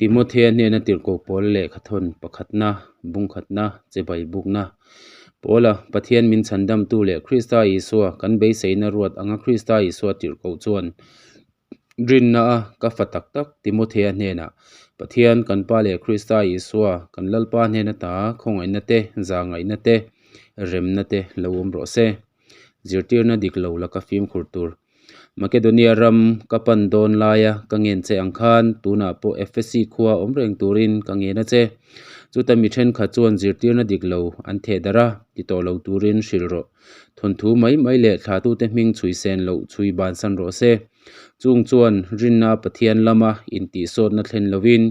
Timothea hnena tirhkoh pawl lehkhathawn pakhatna, bungkhatna, chibai bukna. Paula, Pathian min chhandamtu leh Krista Isua kan beiseina ruat anga Krista Isua tirhkoh chuan rinna a ka fa tak tak Timothea hnenah, Pathian kan Pa leh Krista Isua kan Lalpa hnena ta khawngaihna te, zahngaihna te, remna te lo awm rawh se. Zirtirna dik lo laka fimkhur tur. Makedonia ram ka pan dawn laia ka ngen che ang khan tunah pawh Efesi khua awm reng turin ka ngen a che. Chuta mi thenkhat chuan zirtirna dik lo an theh darh a, ti tawh lo turin hrilh rawh. Thawnthu mai mai leh thlatute hming chhui sen loh chhui bansan rawh se. Chung chuan rinna Pathian lama intihsawtna thlen lovin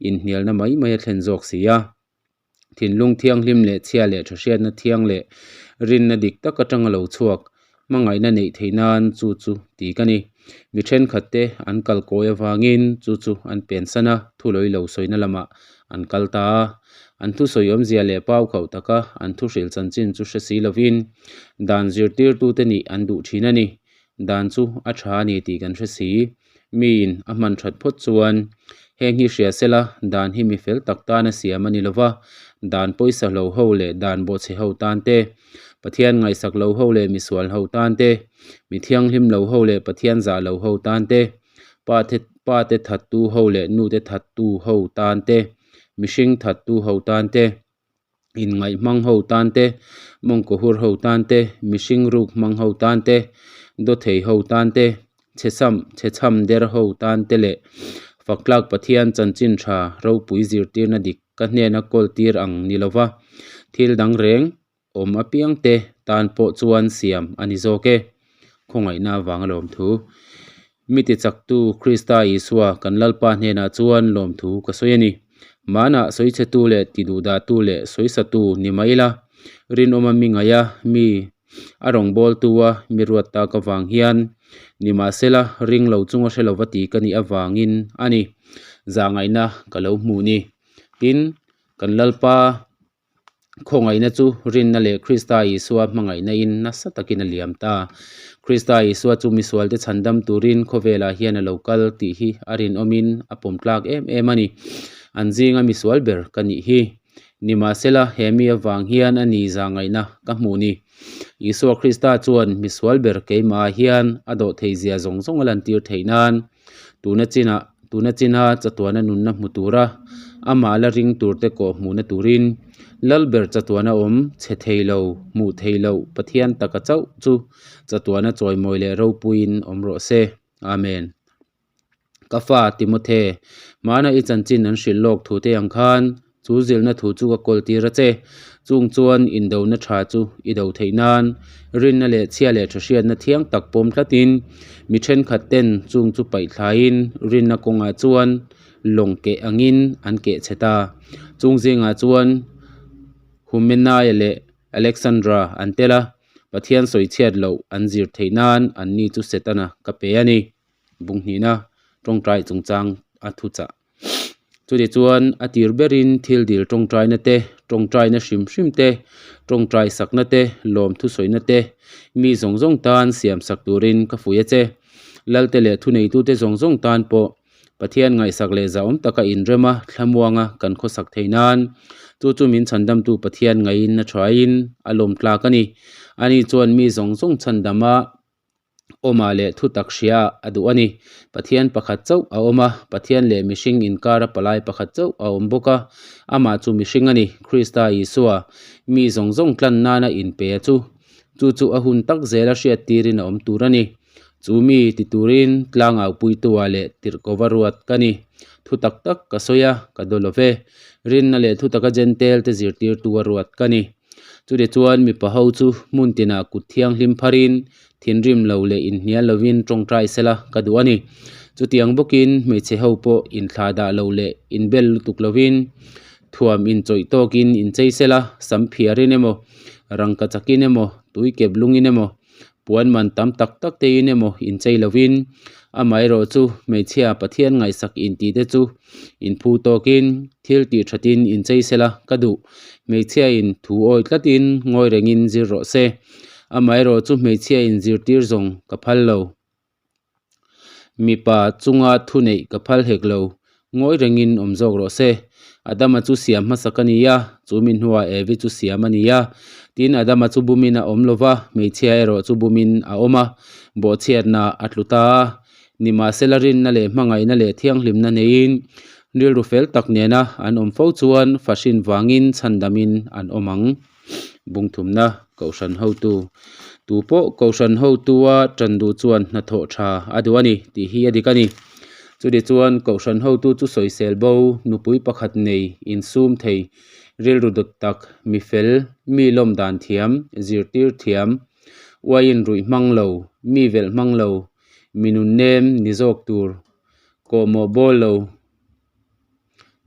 inhnialna mai mai a thlen zawk si a. Thinlung thianghlim leh chhia leh tha hriatna thiang leh rinna dik tak atanga lo chhuak, hmangaihna neih theih nan chu chu ti ka ni. Mi thenkhat te an kal kawi avangin chu chu an pensan a, thulawi lo sawina lamah an kal ta a. An thusawi awmzia leh pau khauh taka an thuhrilh chanchin chu hre si lovin dan zirtirtute nih an duh thin a ni. Dan chu a tha a ni tih kan hre si. Miin a hman that phawt chuan heng hi hria sela dan hi mi fel tak tana siam a ni lova, dan pawisa hlo ho leh dan bawhchhe ho tan te, Pathian ngaihsak lo ho leh misual ho tan te, mi thianghlim lo ho leh Pathian zah lo ho tan te, pa te pa te thattu ho leh nu te thattu ho tan te, mihring thattu ho tan te. Inngaih hmang ho tan te, mawngkaw hur ho tan te, mihring ruk hmang ho tan te, dawthei ho tan te, chhecham chhechham der ho tan te leh Faktlak Pathian chanchin tha ropui zirtirna dik ka hnena kawl tir ang ni lova thil dang reng awm apiang te tan pawh chuan siam a ni zawk e. Khawngaihna avanga lawmthu. Mi tichaktu Krista Isua kan Lalpa hnenah chuan lawmthu ka sawi a ni. Manah sawichhetu leh tiduhdahtu leh sawisatu ni mai ila, rinawma mi ngaia mi a rawngbawltua mi ruat tak avang hian nimahsela ring lo chunga hre lova ti ka nih avangin a ni. Zahngaihna ka lo hmuh ni. Tin, kan Lalpa Khawngaihna chu rinna leh Krista Isua hmangaihna in nasa takin a liam ta. Krista Isua chu misualte chhandam turin khawvelah hian a lo kal tih hi a rinawmin a pawm tlak em em a ni. An zinga misual ber ka nih hi. Nimahsela, he mi avang hian a ni zahngaihna ka hmuh ni. Isua Krista chuan misual ber keimahah hian a dawh theihzia zawng zawng a lantir theih nan Tuna chinah tuna china chatuana nunna hmu tura amah la ring turte kawh hmuhna turin Lalber chatuana awm chhe thei lo, hmuh thei loh Pathian taka chauh chu chatuana chawimawi leh ropuiin awm rawh se. Amen. Ka fa Timothe, hmana i chanchin an hrilh lawk thu te ang khan Chu zilhna thu chu ka kawl tir a che. Chung chuan indona tha chu i do theih nan rinna leh chhia leh tha hriatna thiang tak pawm tlatin mi thenkhat ten chung chu paih thlaiin rinna kawngah chuan lawng keh angin an keh chhe ta. Chung zingah chuan Humenaia leh Alexandra an tel a, Pathian sawichhiat loh an zir theih nan anni chu Setana ka pe a ni. Bunghnihna tawngtai chungchang a thuchah. Chutichuan a tir berin thil dil tawngtaina te, tawngtaina hrim hrim te, tawngtai sakna te, lawm thusawina te mi zawng zawng tan siam sak turin ka fuih a che. Lalte leh thuneitute zawng zawng tan pawh Pathian ngaihsak leh zahawm taka inrema thlamuanga kan khawsak theih nan chu chu min chhandamtu Pathian ngaiin a thain a lawm tlak a ni. Ani chuan mi zawng zawng chhandama Awmah leh thu tak hria a duh a ni. Pathian pakhat chauh a awm a, Pathian leh mihring inkara palai pakhat chauh a awm bawk a. Amah chu mihring a ni, Krista Isua, mi zawng zawng tlan nana inpe a chu. Chu chu a hun tak zela hriat tirin a awm tur a ni. Chu mi ti turin tlangau puitua leh tirhkova ruat ka ni. Thu tak tak ka sawi a, ka daw lo ve. Rinna leh thu taka Jentail te zirtirtua ruat ka ni. Chutichuan mipa ho chu hmun tinah kut thianghlim pharin thinrim lo leh inhnial lovin tawngtai sela ka duh a ni. Chutiang bawkin hmeichhe ho pawh inthlah dah lo leh inbel lutuk lovin thuam inchawih tawkin inchei sela, sam phiarin emaw, rangka chakin emaw, tui kep lungin emaw, puan man tam tak tak tein emaw inchei lovin amaherawh chu hmeichhia Pathian ngaihsak intih te chu inphu tawkin thil tih thatin inchei sela ka duh. Hmeichhia in thu awi tlatin ngawi rengin zir rawh se. Amaherawh chu hmeichhia in zirtir zawng ka phal lo. Mipa chunga thuneih ka phal hek lo. Ngawi rengin awm zawk rawh se. Adama chu siam hmasak a ni a, chu mi hnuah Evi chu siam a ni a. Tin, Adama chu bumin a awm lo va, hmeichhia erawh chu bumin a awm a, bawhchhiatna a tlu ta a. Nimahsela rinna leh hmangaihna leh thianghlimna neiin rilru fel tak nena an awm fo chuan fahrin vangin chhandamin an awm ang. Bungthumna, Kohhran hotu. Tu pawh Kohhran hotua tan duh chuan hnathawh tha a duh a ni tih hi a dik a ni. Chutih chuan Kohhran hotu chu sawisel bo, nupui pakhat nei, insum thei, rilru dawt tak, mi fel, mi lawm dan thiam, zirtir thiam, uaiin ruih hmang lo, mi velh hmang lo, mi nun nem ni zawk tur, kawhmawh bawl lo,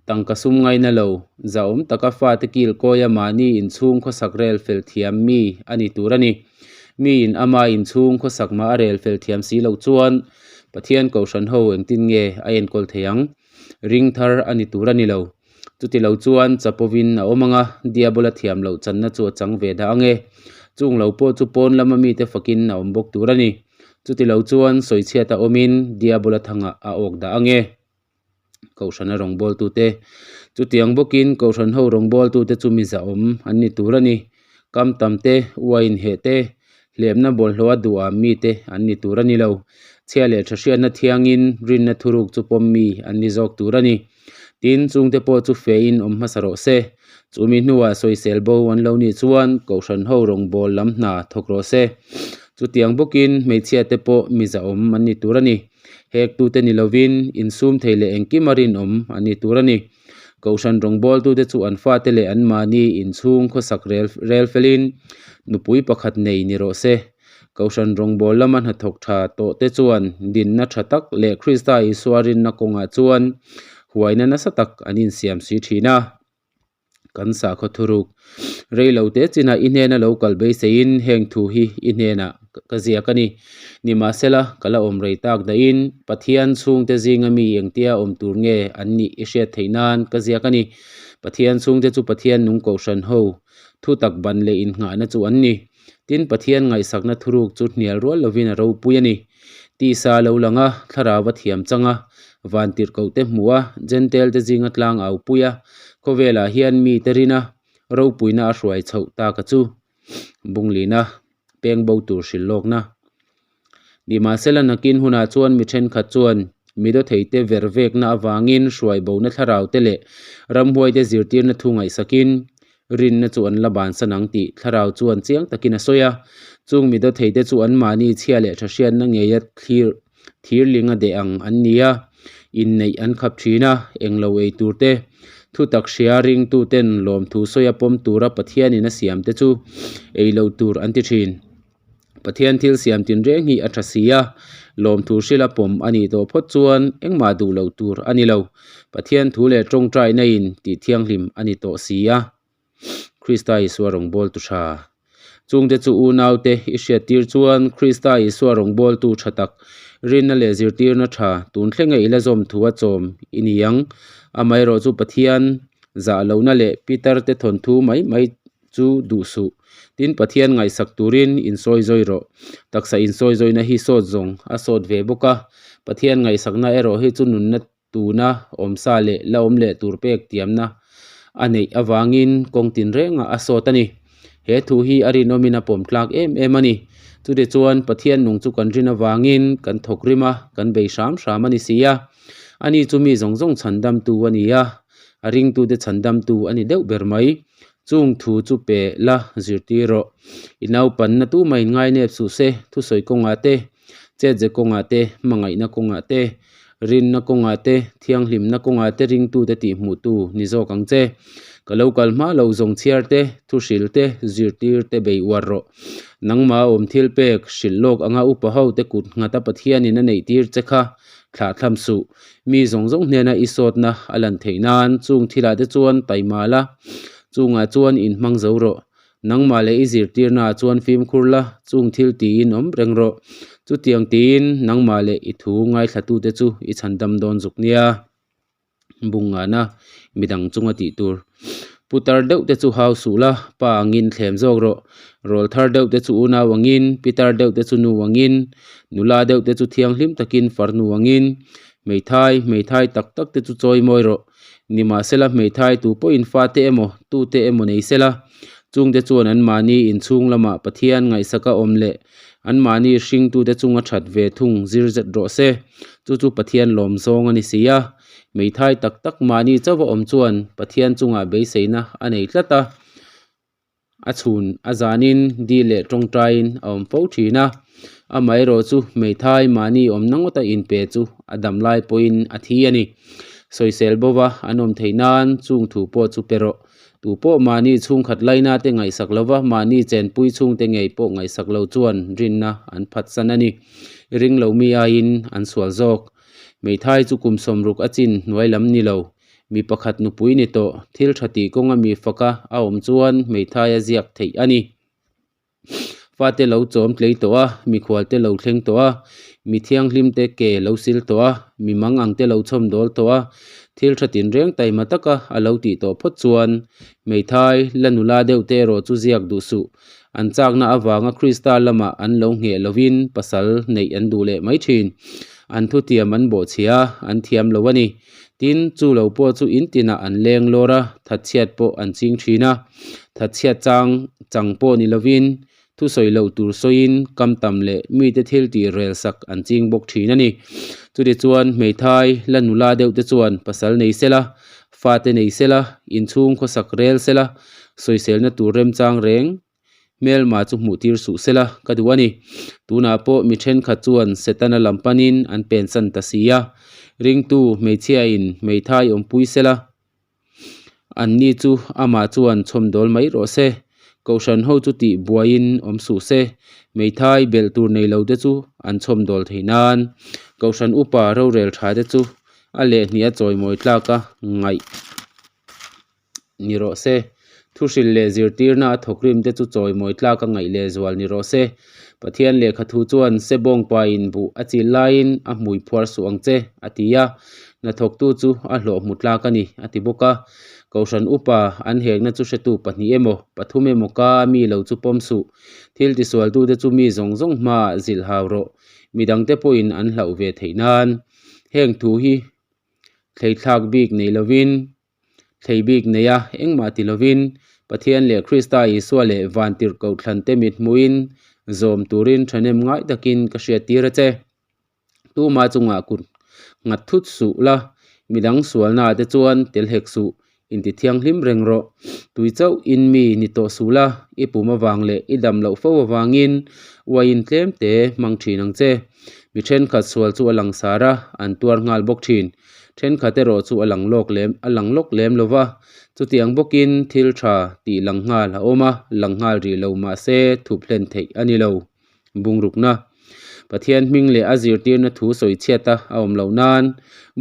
Tangka sum ngaina lo, zahawm taka fate kil kawia mahni inchhung khawsak rel fel thiam mi a ni tur a ni. Miin ama inchhung khawsak mah a rel fel thiam si loh chuan Pathian Kohhran ho engtin nge a enkawl thei ang? Ring thar a ni tur a ni lo. Chuti lo chuan chapovin a awm ang a, Diabola thiam loh channa chu a chang ve dah ang e. Chung lo pawh chu pawn lama mite fakin a awm bawk tur a ni. Chuti lo chuan sawichhiat a awmin Diabola thangah a awk dah ang e. Kohhrana rawngbawltute. Chutiang bawkin Kohhran ho rawngbawltute chu mi zahawm an ni tur a ni. Kam tam te, uain heh te, hlemna bawlhhlawh a duh am mite an ni tur a ni lo. Chhia leh tha hriatna thiangin rinna thuruk chu pawm mi an ni zawk tur a ni. Tin, chungte pawh chu fein awm hmasa rawh se. Chumi hnuah sawisel bo an lo nih chuan Kohhran ho rawngbâwl lam hna thawk rawh se. Chutiang bawkin hmeichhiate pawh mi zahawm an ni tur a ni. Hektute ni lovin insum thei leh engkim a rinawm an ni tur a ni. Kohhran rawngbawltute chu an fate leh anmahni inchhung khawsak rel rel felin nupui pakhat nei ni rawh se. Kohhran rawngbâwl lama hnathawk tha tawhte chuan dinna tha tak leh Krista Isua rinna kawngah chuan huaina nasa tak an insiam si thin a. Kan sakhaw thuruk rei lo te chinah i hnena lo kal beiseiin heng thu hi i hnenah ka ziak a ni. Nimahsela, ka la awm rei tak dahin Pathian chhungte zinga mi engtia awm tur nge an nih i hriat theih nan ka ziak a ni. Pathian chhungte chu Pathian nung kohhran ho thu tak ban leh innghahna chu an ni. Tin, Pathian ngaihsakna thuruk chu hnial rual lovin a ropui a ni. Tisa lo lang a, thlarau a thiam chang a, vantirhkoh te hmuh a, Jentail te zinga tlang au pui a, khawvelah hian mite rin a, ropuina a hruai chhoh tak a chu. Bunglina, peng bo tur hrilh lawkna. Nimahsela nakin hunah chuan mi thenkhat chuan mi dawtheite ver vekna avangin hruai bona thlarau te leh ramhuaite zirtirna thu ngaihsakin Rinna chu an la bansan ang tih thlarau chuan chiang takin a sawi a. Chung mi dawtheite chu anmahni chhia leh tha hriatna ngeia thlir thirling a deh ang an ni a, inneih an khap thin a, englo ei tur te, thutak hria ringtuten lawmthu sawi a pawm tura Pathianin a siam te chu ei lo tur an ti thin. Pathian thil siam tinreng hi a tha si a, lawmthu hrila pawm a nih tawh phawt chuan engmah duh loh tur a ni lo. Pathian thu leh tawngtaina in tih thianghlim a ni tawh si a. Krista Isua rawngbawltu tha. Chungte chu unaute i hriattir chuan Krista Isua rawngbawltu tha tak, rinna leh zirtirna tha tun thlenga i la zawm thu a chawm i ni ang. Amaherawhchu Pathian zah lohna leh Peter te thawnthu mai mai chu duh suh. Tin, Pathian ngaihsak turin insawi zawi rawh. Taksa insawi zawina hi sawt zawng a sawt ve bawk a. Pathian ngaihsakna erawh hi chu nunna tuna awmsa leh la awm leh tur pek tiamna a neih avangin kawng tinrengah a sawt a ni. He thu hi a rinawmin a pawm tlak em em a ni. Chutichuan, Pathian nung chu kan rin avangin kan thawk rim a, kan bei hram hram a ni si a. Ani chu mi zawng zawng chhandamtu a ni a, a ringtute chhandamtu a ni deuh ber mai. Chung thu chu pe la zirtir rawh. I naupanna tumah in ngainep suh se, thusawi kawngah te, chetze kawngah te, hmangaihna kawngah te, rinna kawngah te, thianghlimna kawngah te ringtute tihhmuhtu ni zawk ang che. Ka lo kal hma lo zawng chhiar te, thuhril te, zirtir te bei uar rawh. Nangmah awm thil pek, hrilh lawk anga upa ho te kut nghata Pathianin a neihtir che kha thlah thlam suh. Mi zawng zawng hnena i sawtna a lan theih nan chung thilah te chuan taima la, chungah chuan inhmang zo rawh. Nangmah leh i zirtirnaah chuan fimkhur la, chung thil tiin awm reng rawh. Chutiang tiin nangmah leh i thu ngaithlatute chu i chhandam dawn zuk nia. Bungngana midang chunga tih tur. Putar deuh te chu hau suh la, pa angin thlem zawk rawh. Rawl thar deuh te chu unau angin, pitar deuh te chu nu angin, nula deuh te chu thianghlim takin farnu angin. Hmeithai, hmeithai tak tak te chu chawimawi rawh. Nimahsela hmeithai tu pawhin fate emaw, tute emaw nei sela, chungte chuan anmahni inchhung lamah Pathian ngaihsaka awm leh anmahni hringtute chunga that ve thung zir zet rawh se. Chu chu Pathian lawm zawng a ni si a. Hmeithai tak tak mahni chauha awm chuan Pathian chungah beiseina a nei tlat a. A chhun a zanin di leh tawngtaiin a awm fo thin a, amaherawh chu hmeithai mahni awmna ngawta inpe chu a dam lai pawhin a thi a ni. Sawisel bova an awm theih nan chung thu pawh chu pe rawh. Tu pawh mahni chhungkhat laina te ngaihsak lova mahni chenpui chhungte ngei pawh ngaihsak lo chuan rinna an phatsan a ni. Ring lo mi aiin an sual zawk. Hmeithai chu kum sawmruk a chin hnuai lam ni lo. Mi pakhat nupui ni tawh, thil tha tih kawnga mi faka a awm chuan hmeithai a ziak theih a ni. Fate lo chawm tlei tawh a, mikhual te lo thleng tawh a, mi thianghlim te ke lo sil tawh a, mi mang ang te lo chhawm dawl tawh a, thil tha tinreng taima taka a lo tih tawh phawt chuan hmeithai la nula deuh te erawh chu ziak duh suh. An chakna avanga Krista lamah an lo ngheh lovin pasal neih an duh leh mai thin. An thutiam an bawhchhia a, an thiam lo a ni. Tin, chu lo pawh chu in tinah an leng lawr a, thatchhiat pawh an ching thin a. Thatchhiat chang chang pawh ni lovin, thusawi loh tur sawiin kam tam leh mite thil tih rel sak an ching bawk thin a ni. Chutichuan, hmeithai la nula deuh te chuan pasal nei sela, fate nei sela, inchhung khawsak rel sela, sawiselna tur remchang reng Hmelma chu hmuh tir suh sela ka duh a ni. Tunah pawh mi thenkhat chuan Setana lam panin an pensan ta si a. Ringtu hmeichhiain hmeithai awmpui sela, anni chu amah chuan chhawmdawl mai rawh se. Kohhran ho chu tih buaiin awm suh se. Hmeithai belh tur nei lo te chu an chhawmdawl thei nan. Kohhran upa rorel tha te chu a lehhnih a chawimawi tlaka ngaih. Ni rawh se. Thuhrilh leh zirtirna a thawkrim te chu chawimawi tlak a ngaih leh zual ni rawh se. Pathian lehkha thu chuan Sebawng pa in buh a chil laiin a hmui phuar suh ang che, a ti a. Hnathawktu chu a hlawh hmu tlak a ni, a ti bawk a. Kohhran upa an hekna chu hretu pahnih emaw, pathum emaw ka mi lo chu pawm suh. Thil tisualtute chu mi zawng zawng hmaah zilh hau rawh. Midangte pawhin an hlauh ve theih nan. Heng thu hi thleithlak bik nei lovin Thlei bik nei a, engmah ti lovin, Pathian leh Krista Isua leh vantirhkoh thlante mit hmuhin zawm turin thahnem ngai takin ka hriattir a che. Tuma chungah kut nghat thut suh la, midang sualnaah te chuan tel hek suh, inti thianghlim reng rawh. Tui chauh in mi ni tawh suh la, i pum avang leh i dam loh fo avangin uaiin tlem te hmang thin ang che. Mi thenkhat sual chu a langsar a, an tuar nghal bawk thin. Thenkhat erawh chu a lang lawk lem a lang lawk lem lo va, chutiang bawkin thil tha tih lang nghal a awm a, lang nghal rih lo mahse thup hlen theih a ni lo. Bungrukna, Pathian hming leh a zirtirna thu sawi chhiat a a awm loh nan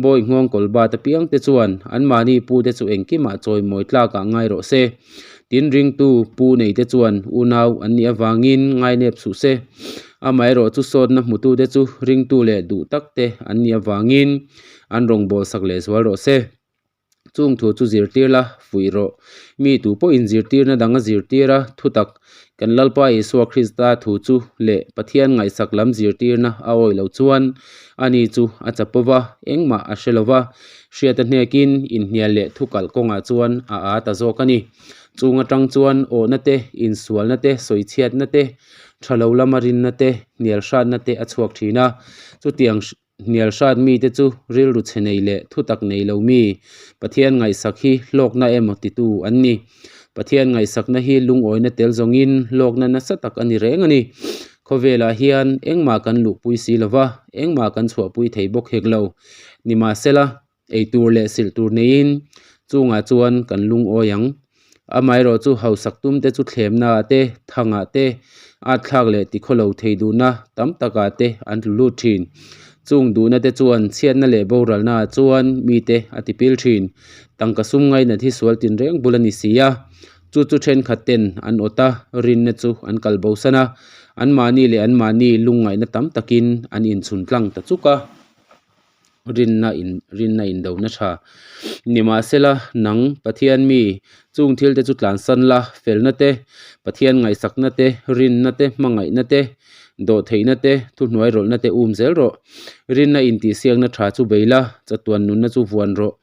bawi nghawng kawl bat apiang te chuan anmahni pu te chu engkimah chawimawi tlakah ngai rawh se. Tin ringtu pu nei te chuan unau an nih avangin ngainep suh se. Amaherawh chu sawtna hmutute chu ringtu leh duh tak te an nih avangin an rawngbâwl sak leh zual rawh se. Chung thu chu zirtir la, fuih rawh. Mi tu pawhin zirtirna dang a zirtir a, thutak kan Lalpa Isua Krista thu chu leh Pathian ngaihsak lam zirtirna a awih loh chuan ani chu a chapo va, engmah a hre lo va. Hriata hnekin inhnial leh thukalh kawngah chuan a â ta zawk a ni. Chung atang chuan awhna te, insualna te, sawichhiatna te, Tha lo lama rinna te, hnial hratna te a chhuak thin a. Chutiang hnial hrat mite chu rilru chhe nei leh thutak nei lo mi, Pathian ngaihsak hi hlawkna emaw titu an ni. Pathian ngaihsakna hi lungawina tel zawngin hlawkna nasa tak a ni reng a ni. Khawvelah hian engmah kan luhpui si lo va, engmah kan chhuahpui thei bawk hek lo. Nimahsela, Eitur leh silh tur neiin chungah chuan kan lungawi ang. Amaherawh chu hausak tumte chu thlemnaah te, thangah te, atthlak leh tikhawlo thei duhna tam takah te an tlu lut thin. Chung duhna te chuan chhiatna leh boralnaah chuan mite a tipil thin. Tangka sum ngainat hi sual tinreng bul a ni si a, chu chu thenkhat ten an awt a, rinna chu an kal bosan a, anmahni leh anmahni lungngaihna tam takin an inchhun tlang ta chuk a. Rinna in rinna indona tha. Nimahsela, nang Pathian mi, chung thil te chu tlansan la, felna te, Pathian ngaihsakna te, rinna te, hmangaihna te, Dawhtheihna te, thuhnuairawlhna te um zel rawh. Rinna intihsiakna tha chu bei la, chatuan nunna chu vuan rawh.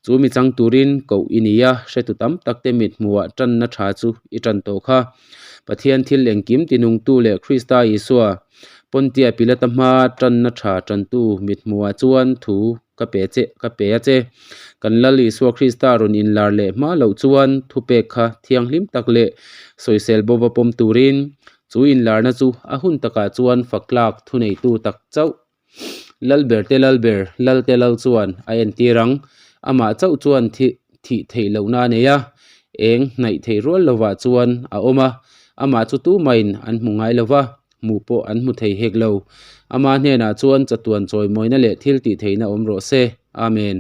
Chu mi chang turin koh i ni a, hretu tam tak te mit hmuhah tanna tha chu i tan tawh kha. Pathian thil engkim tinungtu leh Krista Isua, Pontia Pilata hma tanna tha tantu mit hmuhah chuan thu ka pe che, ka pe a che. Kan Lal Isua Krista rawn inlar leh hma loh chuan thupek kha thianghlim tak leh sawisel bova pawm turin Chu inlarna chu a hun takah chuan faktlak thuneitu tak chauh Lalber te Lalber, Lal te Lal chuan a entir ang. Amah chauh chuan thih thih theih lohna a nei a, eng hnaih theih rual lovah chuan a awm a, amah chu tumahin an hmu ngai lo va, hmuh pawh an hmu thei hek lo. Ama hnenah chuan chatuan chawimawina leh thil tih theihna awm rawh se. Amen.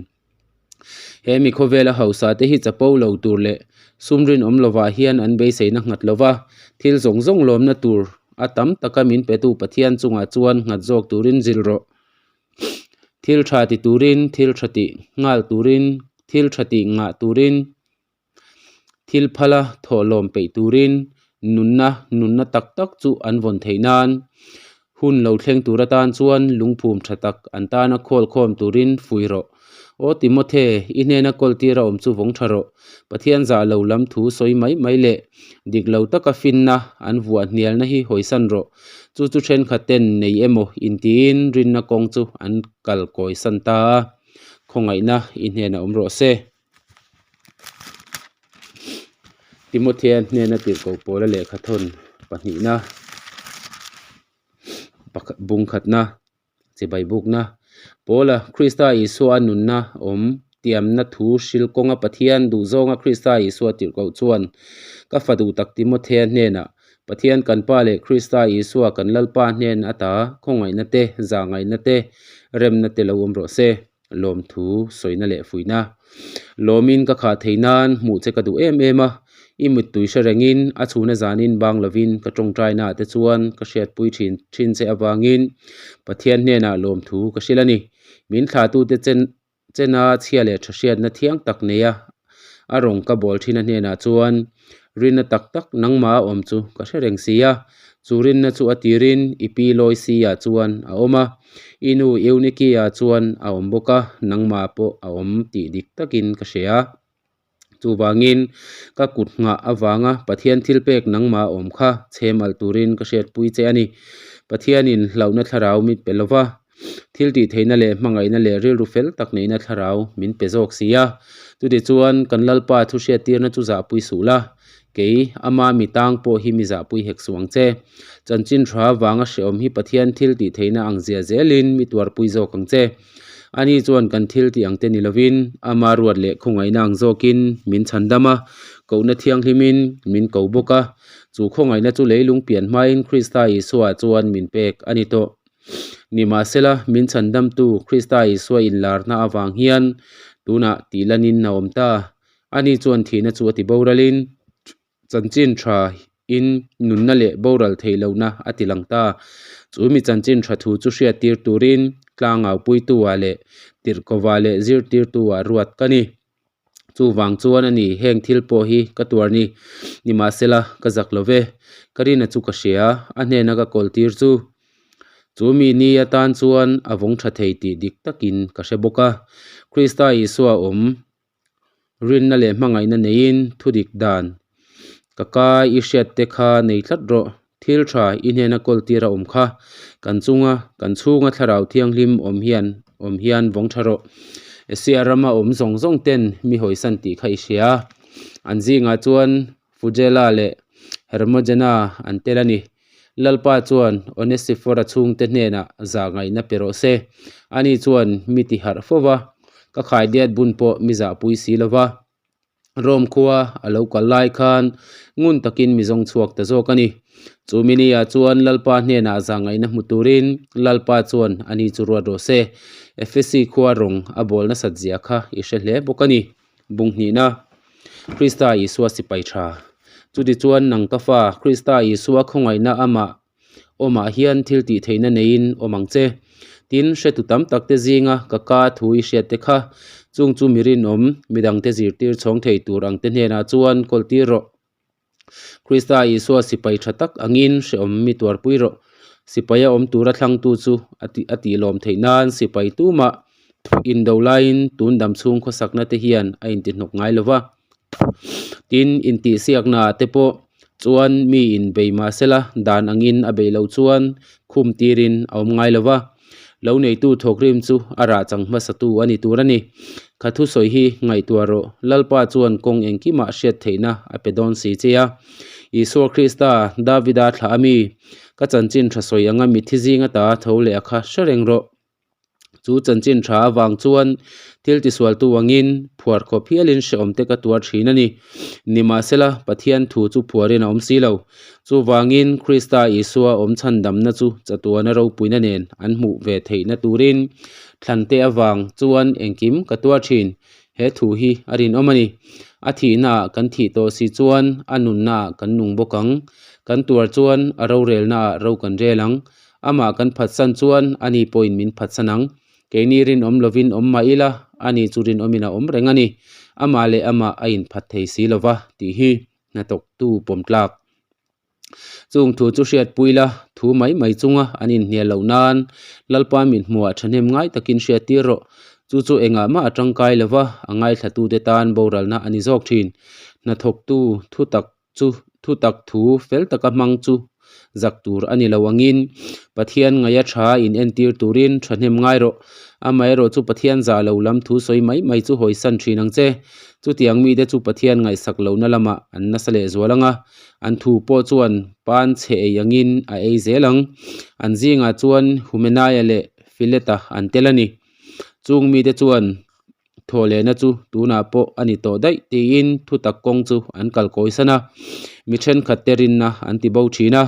He mi khawvela hausa te hi chapo lo tur leh sum rinawm lovah hian an beiseina nghat lo va, thil zawng zawng lawmna tur a tam taka min petu Pathian chungah chuan nghat zawk turin zil rawh. Thil tha ti turin, thil tha tih nghal turin, thil tha tih ngah turin, thil phala thawhlawm peih turin nunna nunna tak tak chu an vawn theih nan hun lo thleng tur atan chuan lungphum tha tak an tana khawl khawm turin fui rawh. Aw Timothe, i hnena kawl tir a awm chu vawng tha rawh. Pathian zah lo lam thu sawi mai mai leh dik lo taka finna an vuah hnialna hi hawisan rawh. Chu chu thenkhat ten nei emaw intiin rinna kawng chu an kal kawisan ta a, khawngaihna i hnenah awm rawh se. Timothea hnena tirhkoh pawla lehkha thawn pahnihna pakhat bungkhatna chibai bukna Paula Krista Isua a nunna awm tiamna thu hril kawnga Pathian duhzawnga Krista Isua tirhkoh chuan ka fa duh tak Timothea hnenah Pathian kan Pa leh Krista Isua kan Lalpa hnen ata khawngaihna te zahngaihna te remna te lo awm rawh se. Lawmthu sawina leh fuihna. Lawmin ka khah thei nan hmuh che ka duh em em a, i mittui hre rengin a chhuna zanin bang lovin ka tawngtaina ah te chuan ka hriatpui thin thin che avangin Pathian hnenah lawmthu ka hrilh a ni. Min thlahtute chen chena chhia leh tha hriatna thiang tak neia a rawng ka bawl thin a hnenah chuan rinna tak tak nangmah a awm chu ka hre reng si a, chu rinna chu a tirin i pi Loisi-ah chuan a awm a, i nu Euniki-ah chuan a awm bawk a, nangmah pawh a awm tih dik takin ka hria. Chuvangin ka kut nghah avanga Pathian thilpek nangmah a awm kha chhem alh turin ka hriatpui che a ni. Pathianin hlauhna thlarau min pe lova. Thil tih theihna leh hmangaihna leh rilru fel tak neihna thlarau min pe zawk si a. Chutichuan kan Lalpa thu hriattirna chu zahpui suh la, kei ama mi tang pawh hi mi zahpui hek suh ang che. Chanchin tha vanga hrehawm hi Pathian thil tih theihna ang zia zelin mi tuarpui zawk ang che. Ani chuan kan thil tih ang te ni lovin ama ruat leh khawngaihna ang zawkin min chhandam a, kohna thianghlimin min ko bawk a. Chu khawngaihna chu leilung pian hmain Krista Isua chuan min pek a ni tawh. Nimahsela, min chhandamtu Krista Isua inlarna avang hian tunah tihlanin a awm ta. Ani chuan thihna chu a ti boralin, chanchin tha in nunna leh boral theih lohna a ti lang ta. Chu mi chanchin tha thu chu hriattir turin tlangaupuitu-ah leh tirhkovah leh zirtirtu-ah ruat ka ni. Chuvang chuan a ni, heng thil pawh hi ka tuar ni. Nimahsela, ka zak lo ve. Ka rina chu ka hria, a hnena ka kawl tir chu. Chu mi ni atan chuan a vawng tha thei tih dik takin ka hre bawk a. Krista Isua awm rinna leh hmangaihna neiin thudik dan ka kai i hriat te kha nei tlat rawh. Thil tha i hnena kawl tir a awm kha. Kan chunga kan chhunga thlarau thianghlim awm hian awm hian vawng tha rawh. Asia rama awm zawng zawng ten mi hawisan tih kha i hria. An zingah chuan Fujela leh Hermogena an tel a ni. Lalpa chuan Onesifora chhungte hnenah zah ngaihna pe rawh se. Ani chuan mi ti harh fo va, ka khaidiat bun pawh mi zahpui si lo va. Rome khua a lo kal lai khan ngun takin mi zawng chhuak ta zawk a ni. Chu mini-ah chuan Lalpa hnenah zahngaihna hmu turin Lalpa chuan ani chu ruat rawh se. Efesi khua rawng a bawl nasat zia kha i hre hle bawk a ni. Bung hnihna, Krista Isua sipai tha. Chutichuan nang ka fa, Krista Isua khawngaihna amah Awmah hian thil tih theihna neiin awm ang che. Tin, hretu tam tak te zinga ka ka thu i hriat te kha, chung chu mi rinawm, midangte zirtir chhawng thei tur ang te hnenah chuan kawl tir rawh. Krista Isua sipai tha tak angin hrehawm mi tuarpui rawh. Sipaia awm tura thlangtu chu a tih a tih lawm theih nan sipai tumah indo laiin tun dam chhung khawsakna te hian a intihnawk ngai lo va. Tin, intihsiaknaah te pawh chuan mi inbei mahsela dan angin a beih loh chuan khum tirin a awm ngai lo va. Lo neitu thawkrim chu a rah chang hmasatu a ni tur a ni. Kha thusawi hi ngaihtuah rawh, Lalpa chuan kawng engkimah hriat theihna a pe dawn si che a. Isua Krista, Davida thlah a mi, ka chanchin tha sawi anga mitthi zinga ta tho leh a kha hre reng rawh. Chu chanchin tha avang chuan thil tisualtu angin phuar khawp hialin hrehawmte ka tuar thin a ni. Nimahsela, Pathian thu chu phuarin a awm si lo. Chuvangin, Krista Isua awm chhandamna chu chatuana ropuina nen an hmuh ve theihna turin thlante avang chuan engkim ka tuar thin. He thu hi a rinawm a ni. A thihnaah kan thih tawh si chuan a nunnaah kan nung bawk ang. Kan tuar chuan a rorelnaah ro kan rel ang. Amah kan phatsan chuan ani pawhin min phatsan ang. Keini rinawm lovin awm mah ila, ani chu rinawmin a awm reng a ni. Amah leh amah a inphat thei si lova tih hi hnathawktu pawm tlak. Chung thu chu hriatpui la, thu mai mai chunga an inhnial loh nan Lalpa min hmuhah thahnem ngai takin hriattir rawh. Chu chu engah mah a tangkai lova, a ngaithlatute tan boralna a ni zawk thin. Hnathawktu thutak chu thutak thu fel taka hmang chu zak tur a ni lo angin Pathian ngaia tha in entir turin thahnem ngai rawh. Amaherawh chu Pathian zah lo lam thu sawi mai mai chu hawisan thin ang che. Chutiang mite chu Pathian ngaihsak lohna lamah an nasa leh zual ang a, an thu pawh chuan pan chhe ei angin a ei zel ang. An zingah chuan Humenaia leh Fileta an tel a ni. Chung mite chuan Thawhlehna chu tunah pawh a ni tawh daih tiin thutak kawng chu an kal kawisan a, mi thenkhat te rinna an ti bo thin a.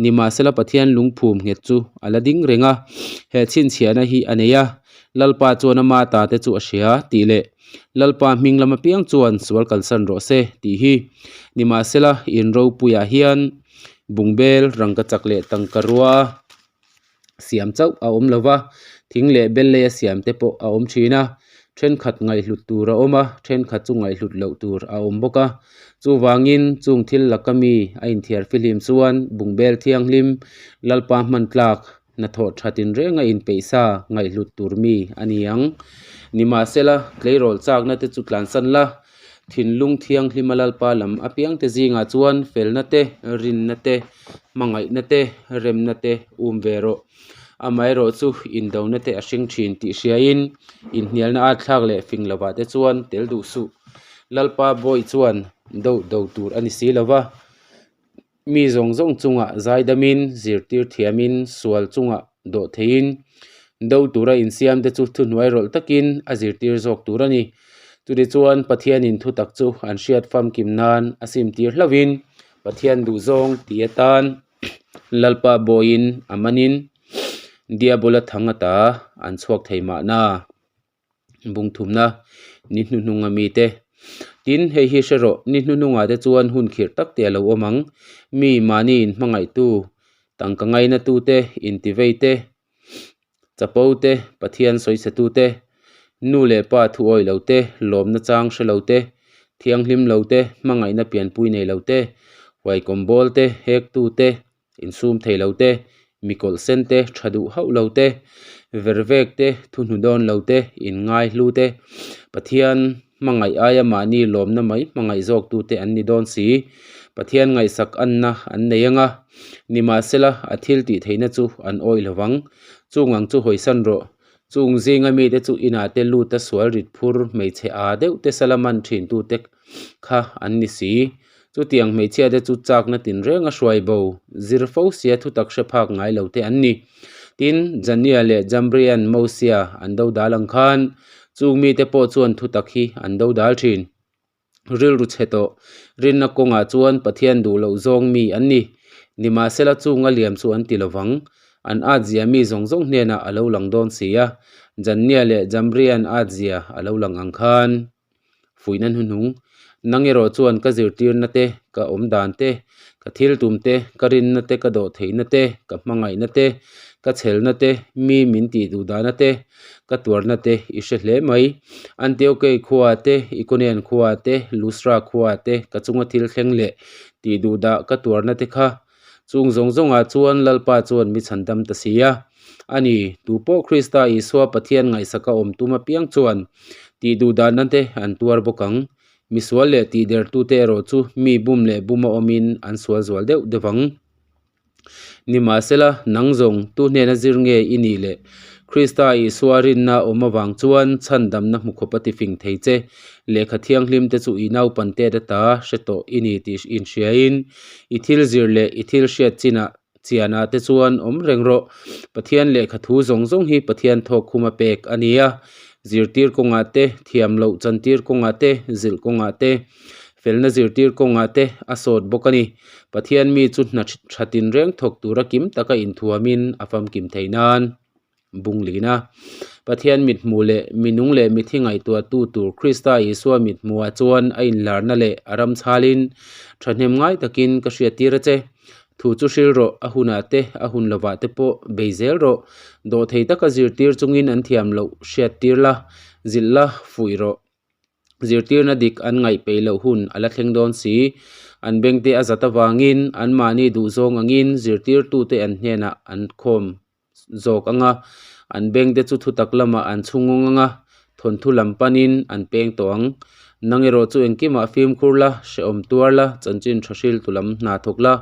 Nimahsela Pathian lungphum nghet chu a la ding reng a, he chhinchhiahna hi a nei a, Lalpa chuan ama ta te chu a hria tih leh Lalpa hming lam apiang chuan sual kalsan rawh se tih hi. Nimahsela in ropuiah hian bungbel rangkachak leh tangka rua siam chauh a awm lo va, thing leh bel leia siam te pawh a awm thin a, thenkhat ngaihhlut tur a awm a, thenkhat chu ngaihhlut loh tur a awm bawk a, chuvangin chung thil laka mi a inthiar fihlim chuan bungbel thianghlim Lalpa hman tlak hnathawh tha tinreng a inpeih sa ngaihhlut tur mi a ni ang. Nimahsela, tleirawl chakna te chu tlansan la, Thinlung thianghlima Lalpa lam apiangte zingah chuan felna te, rinna te, hmangaihna te, remna te um ve rawh. Amaherawh chu indona te a hring thin tih hriain inhnialna at thlak leh fing lovah te chuan tel duh suh. Lalpa bawi chuan do do tur a ni si lo va, mi zawng zawng chungah zaidamin, zirtir thiamin, sual chungah dawh theiin, do tura insiamte chu thuhnuai rawlh takin a zirtir zawk tur a ni. Chutichuan Pathianin thutak chu an hriat famkim nan a simtir hlauhin Pathian duhzawng ti atan Lalpa bawiin a manin Diabola thang ata an chhuak thei mahna. Bungthumna ni hnuhnung a mite. Tin, hei hi hre rawh, ni hnuhnungah te chuan hun khirh tak te a lo awm ang. Mi mahni inhmangaihtu, tangka ngainatu te, intivei te, chapo te, Pathian sawichhetu te, nu leh pa thu awih lo te, lawmna chang hre lo te, thianghlim lo te, hmangaihna pianpui nei lo te, huaikawm bawl te, hektu te, Insum thei lo te, mi kawlh sen te, tha duh hauh lo te, ver vek te, thu hnu dawn lo te, inngai hlu te, Pathian hmangaih aia mahni lawmna mai hmangaih zawk tu te an ni dawn si. Pathian ngaihsak anna an nei anga, nimahsela a thil tih theihna chu an awih lo vang. Chung ang chu hawisan rawh. Chung zinga mite chu inah te luta sual rit phur hmeichhe aa deuh te salaman thin tute kha an ni si. Chutiang hmeichhia te chu chakna tinreng a hruai bo, zir fo sia thutak hre phak ngai lo te an ni. Tin, Jania leh Jambrian Mosia an do dal ang khan, chung mite pawh chuan thutak hi an do dal thin. Rilru chhe tawh, rinna kawngah chuan Pathian duh loh zawng mi an ni. Nimahsela chunga liam chu an ti lovang. An at zia mi zawng zawng hnenah a lo lang dawn si a, Jania leh Jambrian at zia a lo lang ang khan. Fuihna hnuhnung, Nang erawh chuan ka zirtirna te, ka awm dan te, ka thil tum te, ka rinna te, ka dawh theihna te, ka hmangaihna te, ka chhelna te, mi min tih duh dahna te, ka tuarna te i hre hle mai. Antiokei khua te, Ikonian khua te, Lustra khua te, ka chunga thil thleng leh tih duh dah ka tuarna te kha. Chung zawng zawngah chuan Lalpa chuan mi chhandam ta si a. A ni, tupawh Krista Isua Pathian ngaihsaka awm tum apiang chuan tih duh dahna te an tuar bawk ang. Misual leh tihdertute erawh chu mi bum leh buma awmin an sual zual deuh deuh ang. Nimahsela, nang zawng tu hnena zir nge i nih le? Krista Isua rinna awm avang chuan chhandamna hmu khawp a tifing thei che. Lehkha thianghlim te chu i naupan tet ata hre tawh i ni tih inhriain, i thil zir leh i thil hriat chinah chianah te chuan awm reng rawh. Pathian lehkha thu zawng zawng hi Pathian thawk khuma pek a ni a, zirtir kawngah te, thiam loh chantir kawngah te, zilh kawngah te, felna zirtir kawngah te a sawt bawk a ni. Pathian mi chu hna tha tinreng thawk tura kim taka inthuamin a famkim theih nan bung lin a. Pathian mithmuh leh minung leh mithi ngaihtuahtu tur Krista Isua mithmuhah chuan a inlarna leh a ram chhalin thahnem ngai takin ka hriattir a che. Thu chu hril rawh, a hunah te, a hun lovah te pawh bei zel rawh. Dawhthei taka zirtir chungin an thiam loh hriattir la, zilh la, fuih rawh. Zirtirna dik an ngaih peih loh hun a la thleng dawn si. An bengte a zat avangin anmahni duhzawng angin zirtirtute an hnenah an khawm zawk ang a, an bengte chu thutak lamah an chhungawng ang a, thawnthu lam panin an peng tawh ang. Nang erawh chu engkimah fimkhur la, hrehawm tuar la, chanchin tha hriltu lam hna thawk la,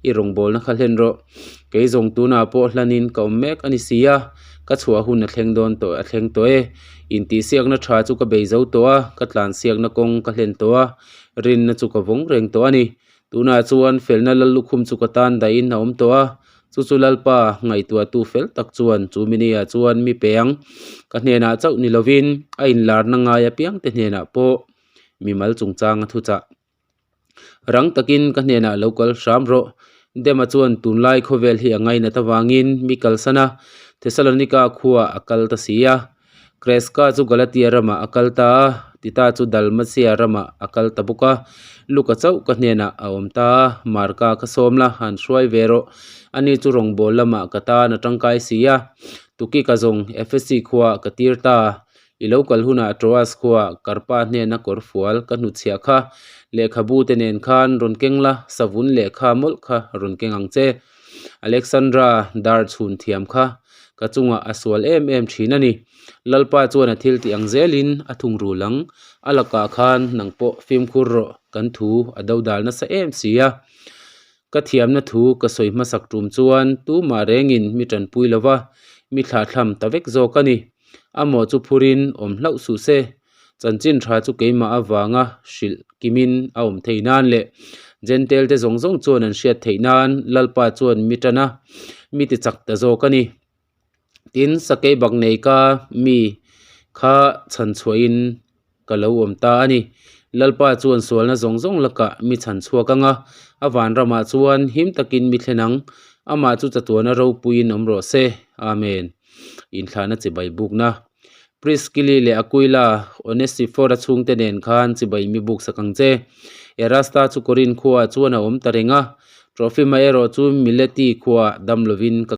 i rawngbawlna kha hlen rawh. Kei zawng tunah pawh hlanin ka awm mek a ni si a, ka chhuah hun a thleng dawn tawh a thleng tawh e. Intihsiakna tha chu ka bei zo tawh a, ka tlansiakna kawng ka hlen tawh a, rinna chu ka vawng reng tawh a ni. Tunah chuan felna lal lukhum chu ka tan dahin a awm tawh a, chu chu Lalpa ngaihtuahtu fel tak chuan chu mini-ah chuan mi pe ang. Ka hnenah chauh ni lovin a inlarna ngai apiangte hnenah pawh mimal chungchang a thuchah. Rang takin ka hnenah lo kal hram rawh. Dema chuan tunlai khawvel hi a ngainat avangin mi kalsan a, Thesalonika khuaah a kal ta si a. Kreska chu Galatia ramah a kal ta a, Tita chu Dalmatia ramah a kal ta bawk a. Luka chauh ka hnenah a awm ta a, Marka ka sawm la, han hruai ve rawh. Ani chu rawngbâwl lamah ka tan a tangkai si a. Tukika zawng Efesi khuaah ka tir ta. I lo kal hunah Troas khuaah Karpa hnena kawr fual ka hnutchhiah kha lehkhabu te nen khan rawn keng la, savun lehkha mawlh kha rawn keng ang che. Alexandra dar chhun thiam kha ka chungah a sual em em thin a ni. Lalpa chuan a thil tih ang zelin a thungrul ang. A lakah khan nang pawh fimkhur rawh kan thu a dodal nasa em si a. Ka thiamna thu ka sawi hmasak tum chuan tumah rengin mi tanpui lova mi thlahthlam ta vek zawk a ni. A mawh chu phurin awm hlauh suh se. Chanchin tha chu keimah avanga hrilh kimin a awm thei nan leh Jentail te zawng zawng chuan an hriat theih nan Lalpa chuan mi tan a, mi ti chak ta zawk a ni. Tin, sakei bak nei ka mi kha chhan chhuahin ka lo awm ta a ni. Lalpa chuan sualna zawng zawng lakah mi chhan chhuak ang a, a vanramah chuan him takin mi thlen ang. Amah chu chatuana ropuiin awm rawh se. Amen. Inthlahna chibai bukna. Priskili leh Akuila, Onesifora chhungte nen khan chibai mi buk sak ang che. Erasta chu Korin khuaah chuan a awm ta reng a, Trofima erawh chu Mileti khuaah dam lovin ka.